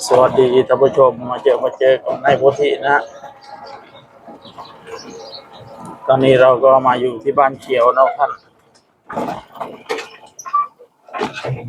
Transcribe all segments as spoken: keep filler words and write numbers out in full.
สวัสดีท่านผู้ชม มาเจอ มาเจอกับนายโพธินะฮะ ตอนนี้เราก็มาอยู่ที่บ้านเขียวเนาะท่าน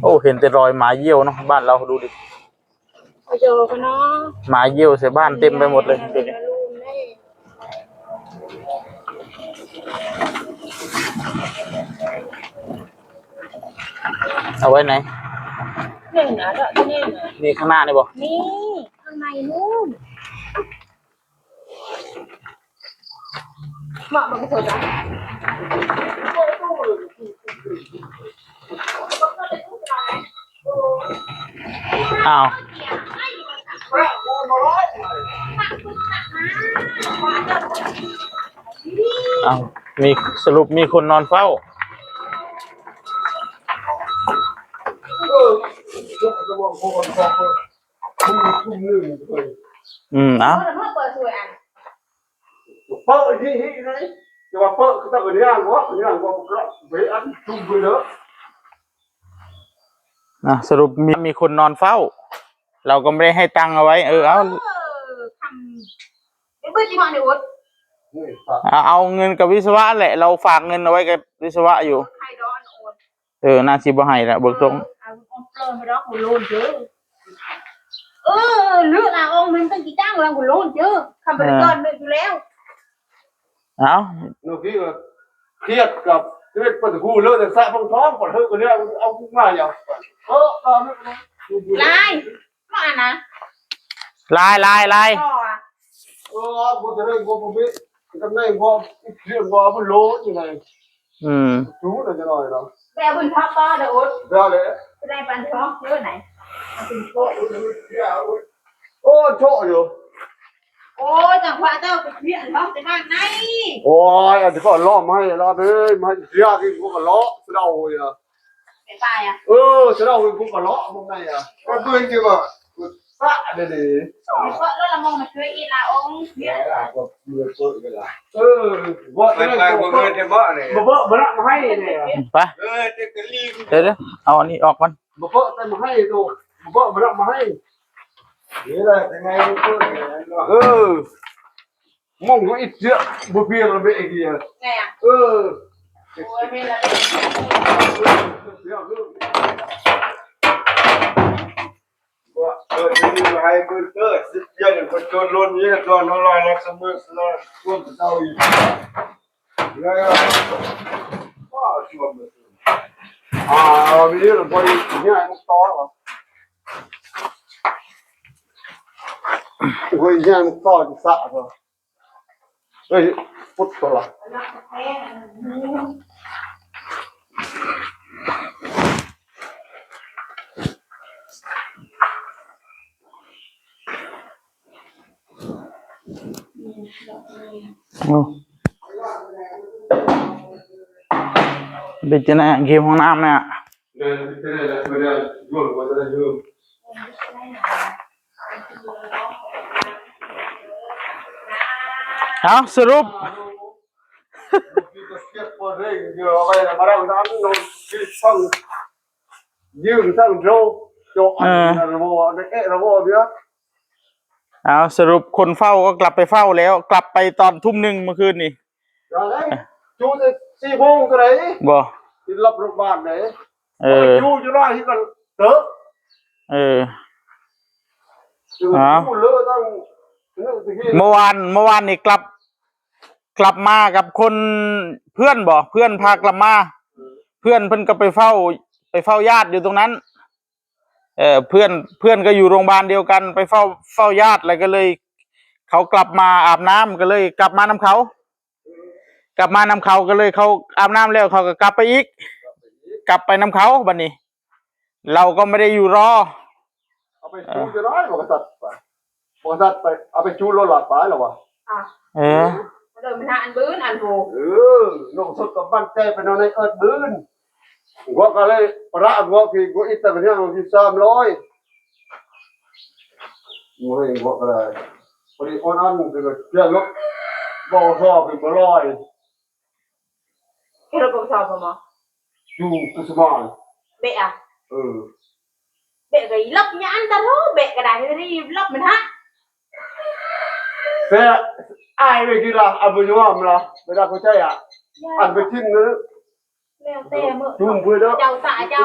โอ้ เห็นแต่รอยหมาเยี่ยวเนาะ บ้านเราดูดิ เอาโยกันเนาะ หมาเยี่ยวใส่บ้านเต็มไปหมดเลย ดูดิ เอาไว้ไหน นี่นะ เดี๋ยวนี่นะ นี่ข้างหน้านี่บ่ นี่ ข้างในนู่น เหมาะกับผู้ชมนะ อ้าว อ้าว มี สรุปมีคนนอนเฝ้า อืม เอ้า เปิดที่นี่นี่ จะว่าเปิดก็ต้องเรียกว่าเรียกว่าเบอันจุ่มไปเลย นะ สรุปมี มีคนนอนเฝ้า เราก็ไม่ได้ให้ตังค์เอาไว้ เออ เอา เออ ทำ เดี๋ยวเพื่อนจะมาในวัด เอา เอาเงินกับวิศวะแหละ เราฝากเงินเอาไว้กับวิศวะอยู่ ใครดอนโอน เออ น่าสิบ่ให้ละ เบิ่งทรง เออ เอาของปลอมไปดอก ของโลนเด้อ เออ เลือกเอา มันต้องกี่จ้างเรา ของโลนเด้อ คำบริกรเนี่ยอยู่แล้ว เอ้า หนูพี่ก็เครียดกับชีวิตปะตะกูเลิกแต่สะพงท้องปะเถอะก็เนี่ยเอากูมาอย่าง เออ ตอนนี้ ลาย ก็อ่านนะ ลาย ลาย ลาย ต่ออะ เออ กูจะได้กูบ่มี กันได้บ่ เรื่องบ่มันโลอยู่ไหน อืม รู้เลยจะหน่อยเนาะ แบบบุญทอกก็เด้ออุด ได้เลย จะได้ปันทอกเยอะไหน มาถึงโชค โอ้ โชคอยู่ โอ้ จังหวะเจ้าไปเพี้ยนทอกแต่บ้านไหน โอ้ย อันที่เขาล้อมให้ ล้อมเอ้ย มาให้เสียกินพวกกันล้อเสะเดาเลยอะ ไปไปอะ เออ เสะเดาเป็นพวกกันล้อพวกไหนอะ ก็เบิ่งสิว่า สะเดะเดะ เพราะแล้วละมองมาช่วยอีลาองค์เนี่ย เวลาก็เมื่อเปิดเวลา เออ บ่ ไปไปบ่เมื่อจะบ่เนี่ย บ่ บ่ บ่ละมาให้เนี่ย ไป เออ จะกะลี เดี๋ยวเดี๋ยว เอาอันนี้ออกก่อน บ่ บ่ แต่มาให้โต บ่ บ่ บ่ละมาให้ นี่แหละยังไงก็เปิดเนี่ยเนาะ เออ มองว่าอีเจ้าบ่เพียงละเบะอีกเดียว ไงอะ เออ โอ้ย ไม่ละ เดี๋ยว ว่าเออ จะมีอะไรเปิดเปิดสิบเดือนเนี่ย คนจนล้นเนี่ย จนเท่าไหร่แล้ว เสมอเสมอ ร่วมเท่าอีก แล้วก็ ว่าชวนเลย อ่า มีเรื่องพอดีเนี่ย มันต่อเหรอ โอ้ย เนี่ย มันต่อจะสะเหรอ เฮ้ย พุทธละ โอ้ เป็นจังได๋ เกมห้องน้ำเนี่ย เดินไปเรื่อยๆ เดินวนไปเรื่อยๆ เอา สรุป ยืมทั้งโดรน เออ ระบบ เอ๊ะ ระบบเยอะ เอา สรุปคนเฝ้าก็กลับไปเฝ้าแล้ว กลับไปตอนทุ่มหนึ่งเมื่อคืนนี่ อะไร จูแต่สี่โมงเท่าไหร่ บ่ ที่รับโรงพยาบาลไหน เออ จูอยู่ได้ที่กันเถอะ เออ อยู่ อ๋อ อยู่เลยตั้ง เมื่อวาน เมื่อวานนี่กลับ กลับมากับคน เพื่อนบ่ เพื่อนพากลับมา เพื่อนเพิ่นก็ไปเฝ้า ไปเฝ้าญาติอยู่ตรงนั้น เออ เพื่อน เพื่อนก็อยู่โรงพยาบาลเดียวกัน ไปเฝ้า เฝ้าญาติ แล้วก็เลย เขากลับมาอาบน้ำ ก็เลยกลับมานำเขา กลับมานำเขา ก็เลยเขาอาบน้ำแล้ว เขาก็กลับไปอีก กลับไปนำเขาบัดนี้ เราก็ไม่ได้อยู่รอ เอาไปจูจะได้ บริษัทไป บริษัทไป เอาไปจูรถหลับไปแล้ววะ อ่ะ เออ เดินไปหาอันบื้นอันโห เออ ลงสุดกับบ้านแจ้ไปนอนในเอิร์ธบื้น หัวก็เลยประหัวพี่หัวอีกแต่เป็นเรื่องที่สามร้อย หัวเองหัวก็ได้ พอดีอ่อนอันคือเปลี่ยนรถ บอสอเป็นบ่ลอย เฮ็ดรถปกสอบบ่หมอ อยู่กุสมาน เบะอะ เออ เบะก็อีลบเนี่ยอันตะรู้เบะก็ได้เฮ้ยลบมันฮะ แต่อ้ายไปกี่ละ อันบ่ยอมละ เวลาเขาใจอ่ะ อันไปทิ้งเลย แล้วแต่เมื่อ จุ่มเพื่อเด้อ เจ้าสาเจ้า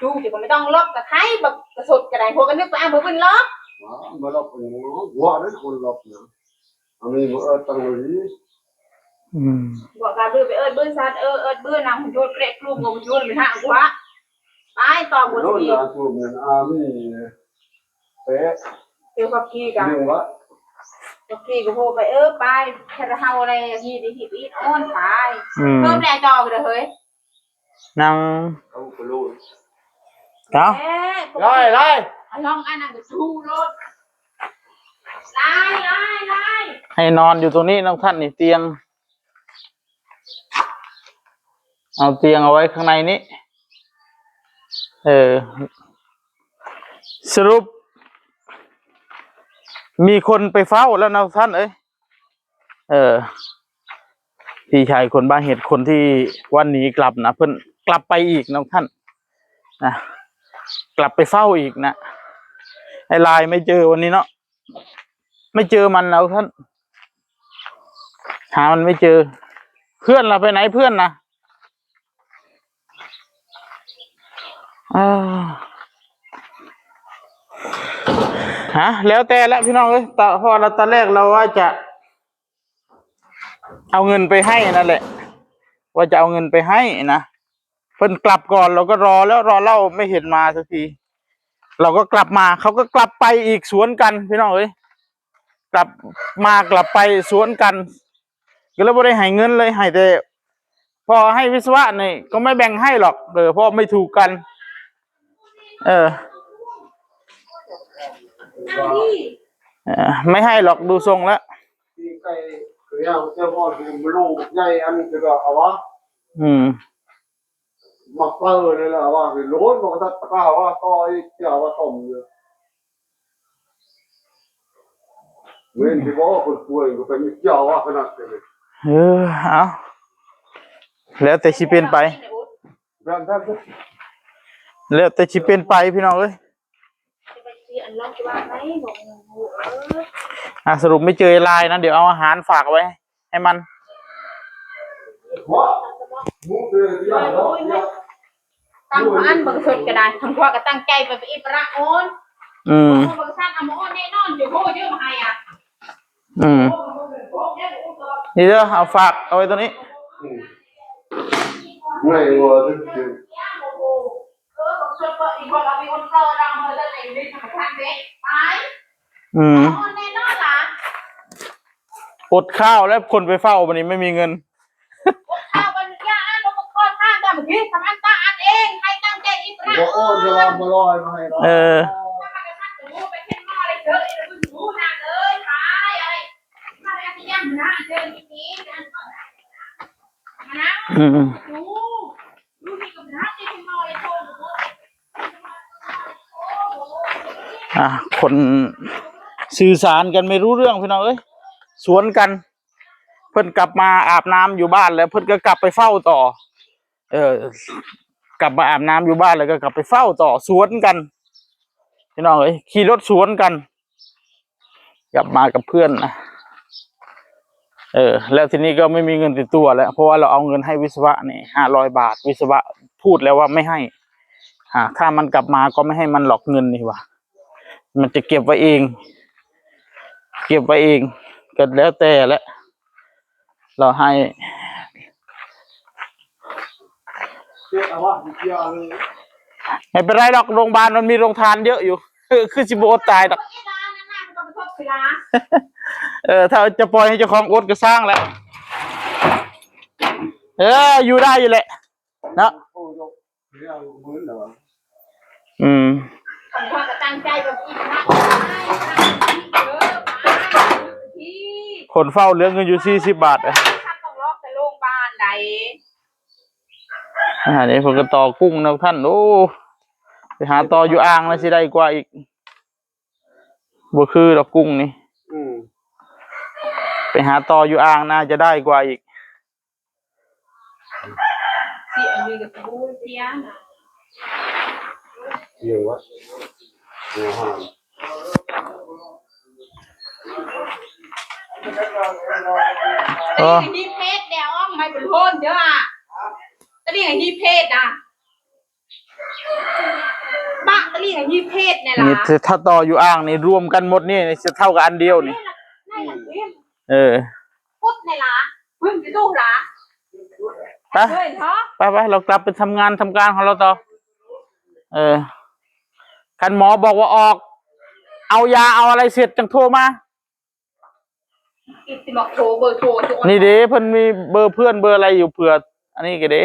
จูจะก็ไม่ต้องลบกับไทยแบบกระสดกระไดหัวกันนึกไปอ่ะมือปืนลบ อ๋อ บ่ลบอันนี้ ว่าได้คนลบนะ อันนี้บ่เอิ้นตังเลย อืม บอกการเดินไปเอิ้นเบิ้ลซัด เออ เอิ้นเบิ้ลนำหุ่นยนต์เปรกกลุ่มกับหุ่นยนต์ไปทางหัว ไปต่อหมด โน่น ที นะ ช่วงนั้น อามี เป๊ะ เดี๋ยวขับขี่กัน เรื่องวะ ขับขี่ก็โทรไป เออ ไป แค่เฮาอะไรอย่างนี้ ดีที่อีทอ้อนไป อืม เพิ่มแรงจอกันเลยเฮ้ย นั่ง เอาไปโลด เอ้า เอ๊ะ ไล่ ไล่ ลองอันนั้นก็ชูรถ ไล่ ไล่ ไล่ ให้นอนอยู่ตรงนี้น้องท่านนี่ เตียง เอาเตียงเอาไว้ข้างในนี้ เออ สรุป มีคนไปเฝ้าแล้วนะท่านเอ้ย เออ พี่ชายคนบ้าเหตุคนที่วันนี้กลับนะ เพิ่นกลับไปอีกนะท่าน นะ กลับไปเฝ้าอีกนะ ไอ้ลายไม่เจอวันนี้เนาะ ไม่เจอมันแล้วท่าน หามันไม่เจอ เพื่อนเราไปไหนเพื่อนนะ อ่า ฮะ แล้วแต่ละพี่น้องเอ้ย แต่พอเราตอนแรกเราว่าจะ เอาเงินไปให้นั่นแหละ ว่าจะเอาเงินไปให้นะ เพิ่นกลับก่อน เราก็รอแล้วรอเล่าไม่เห็นมาสักที เราก็กลับมา เขาก็กลับไปอีกสวนกันพี่น้องเอ้ย กลับมากลับไปสวนกัน ก็เลยบ่ได้ให้เงินเลย ให้แต่ พอให้วิศวะนี่ก็ไม่แบ่งให้หรอก เออ เพราะไม่ถูกกัน เออ เออ ไม่ให้หรอก ดูทรงแล้ว ที่ไก่เรียกเจ้าพ่อคือมันลูกใหญ่อันนี้ก็เอาวะ อืม มาเปิดเลยล่ะว่าคือโลดมันก็ตัดตะกร้าว่าต่ออีกเจ้าว่าต้มอยู่ เว้นที่บอกว่าคนป่วยก็ไปมีเจ้าว่าขนาดนั้นเลย เออ เอา แล้วแต่สิเป็นไป แบบนั้นก็ แล้วแต่สิเป็นไปพี่น้องเอ้ย จะไปซื้ออันลองจะวางไว้บอกหนึ่งหูเออ อ่ะ สรุปไม่เจอไอ้ลายนะ เดี๋ยวเอาอาหารฝากไว้ให้มัน ว่าหมูเปลือยที่บ้านเนาะ ตั้งอันบังสดก็ได้ ทางครัวก็ตั้งใจไปไปอีกประโอน อืม บังสันเอามาโอนแน่นอน อยู่โหเยอะมาให้อ่ะ อืม นี่เด้อ เอาฝากเอาไว้ตรงนี้ อืม ไม่ว่าจะเจอ อืม อดข้าวแล้วคนไปเฝ้าวันนี้ไม่มีเงิน อดข้าวกันยาอันลงมาคลอดข้างกันเมื่อกี้ทำอันตาอันเอง ให้ตั้งใจอีกนะ บ่อ้อนจะวางบ่ลอยมาให้เรา เออ ถ้ามันจะทักจะรู้ไปเช่นหม้อเลยเถอะ ไอ้ลูกหนูนางเอ้ย ขายอะไร มาแล้วที่ยังนะ เจอที่นี่นะ อืม อ่ะ คนสื่อสารกันไม่รู้เรื่องพี่น้องเอ้ย สวนกัน เพิ่นกลับมาอาบน้ำอยู่บ้านแล้ว เพิ่นก็กลับไปเฝ้าต่อ เออ กลับมาอาบน้ำอยู่บ้านแล้วก็กลับไปเฝ้าต่อ สวนกัน พี่น้องเอ้ย ขี่รถสวนกัน กลับมากับเพื่อนนะ เออ แล้วทีนี้ก็ไม่มีเงินติดตัวแล้ว เพราะว่าเราเอาเงินให้วิศวะนี่ห้าร้อยบาท วิศวะพูดแล้วว่าไม่ให้ อ่า ถ้ามันกลับมาก็ไม่ให้มันหรอก เงินนี่หว่า มันจะเก็บไว้เอง เก็บไว้เอง ก็แล้วแต่แหละ เราให้ เจ๊เอาวะ เดี๋ยวเอาเลย ไม่เป็นไรหรอก โรงพยาบาลมันมีโรงทานเยอะอยู่ คือ คือสิบ่อดตายดอก เออ ถ้าจะปล่อยให้เจ้าของอดก็สร้างแหละ เออ อยู่ได้อยู่แหละ เนาะ โอ้ย เดี๋ยวเอามือเหรอ อืม ผมก็ตั้งใจแบบอีกนะ คนเฝ้าเหลือเงินอยู่สี่สิบบาทอะ ต้องล็อกแต่โรงพยาบาลใด อันนี้ผมก็ต่อกุ้งนะท่าน โอ้ ไปหาต่ออยู่อ่างนะสิได้กว่าอีก บ่คือดอกกุ้งนี่ อืม ไปหาต่ออยู่อ่างน่าจะได้กว่าอีก เสียมีกับกูเสียนะ เรียกว่าอาหาร เออ ฮีเพจเดี๋ยวอ้องไม่เป็นโทษเด้ออ่ะตะลี่ฮีเพจอ่ะบ้าตะลี่ฮีเพจเนี่ยล่ะ นี่ถ้าต่ออยู่อ่างนี่รวมกันหมดนี่นี่จะเท่ากับอันเดียวนี่ ไม่หลังเล่ม เออ ปุ๊บเนี่ยล่ะมึงจะดูล่ะ ไป เฮ้ยเถอะ ไปไปเรากลับไปทำงานทำการของเราต่อ เออ คันหมอบอกว่าออก เอายาเอาอะไรเสร็จจังโทรมา อีกสิบอกโทรเบอร์โทรทุกคน นี่เด้เพิ่นมีเบอร์เพื่อนเบอร์อะไรอยู่เผื่อ อันนี้ก็เด้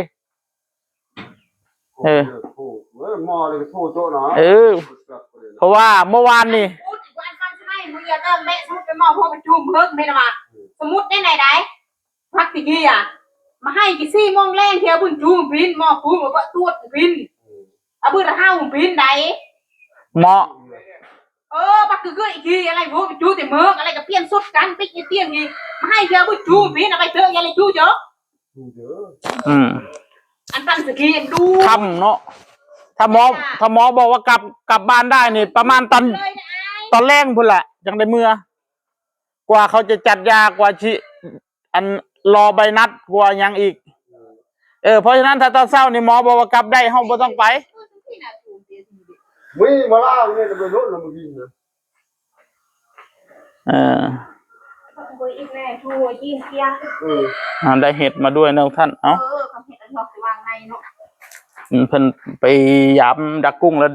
เออ โทรเออหมอเลยโทรโจ้เนาะ เออ เพราะว่าเมื่อวานนี่ พูดอีกวันฟังใช่ไหมมึงอย่าเริ่มแม่สมมติเป็นหมอพวกประชุมเพิ่มไม่ละมาสมมติได้ไหนได้พักตะกี้อ่ะมาให้กี่สี่โมงแรงเที่ยวบุญจูบินหมอกูบอกว่าตรวจบินเอาบุญห้าบินได้ เหมาะ เออบักคือคืออีกทีอะไรพวกประชุมแต่เมืองอะไรก็เปลี่ยนสุดกันปิกเตียงนี่มาให้เที่ยวบุญจูบินเอาไปเถอะอย่าเลยจูเยอะ ดูเด้อ อืม อันตั้งสกีดู ค่ำเนาะ ถ้าหมอ ถ้าหมอบอกว่ากลับกลับบ้านได้นี่ ประมาณตอน เลยนะไอ้ ตอนแรกพุ่นแหละยังได้เมือ กว่าเขาจะจัดยากว่าชิอันรอใบนัดกว่ายังอีก เออ เพราะฉะนั้นถ้าตอนเช้านี่หมอบอกว่ากลับได้เฮาบ่ต้องไป วิ่งมาล่าเนี่ยจะไปรถลำบินนะ เออ อีกแม่ทูยิงเสีย เออ อ่าได้เห็ดมาด้วยนะท่าน เอ้า เออคำเห็นอันนอกวางในเนาะ เพิ่นไปยามดักกุ้งแล้ว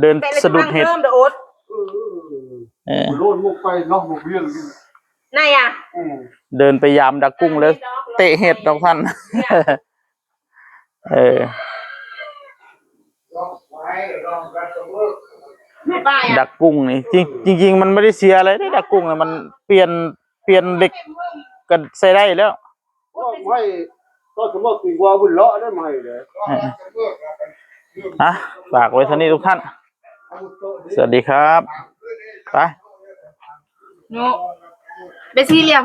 เดินสะดุดเห็ด เริ่มเดือด เออ เออ โลดมุกไปนอกมุกเวียน ไหนอ่ะ อืม เดินไปยามดักกุ้งแล้ว เตะเห็ดดอกท่าน เออ ไม่ไปอ่ะ ดักกุ้งนี่จริงจริงๆมันไม่ได้เสียอะไรเด้ดักกุ้งนะมันเปลี่ยนเปลี่ยนเหล็กก็ใช้ได้แล้ว ก็ไม่ก็สมมติว่าบุญเลาะได้ไหมเลย อ่ะฝากไว้เท่านี้ทุกท่าน สวัสดีครับ ไป เนาะไปสี่เหลี่ยม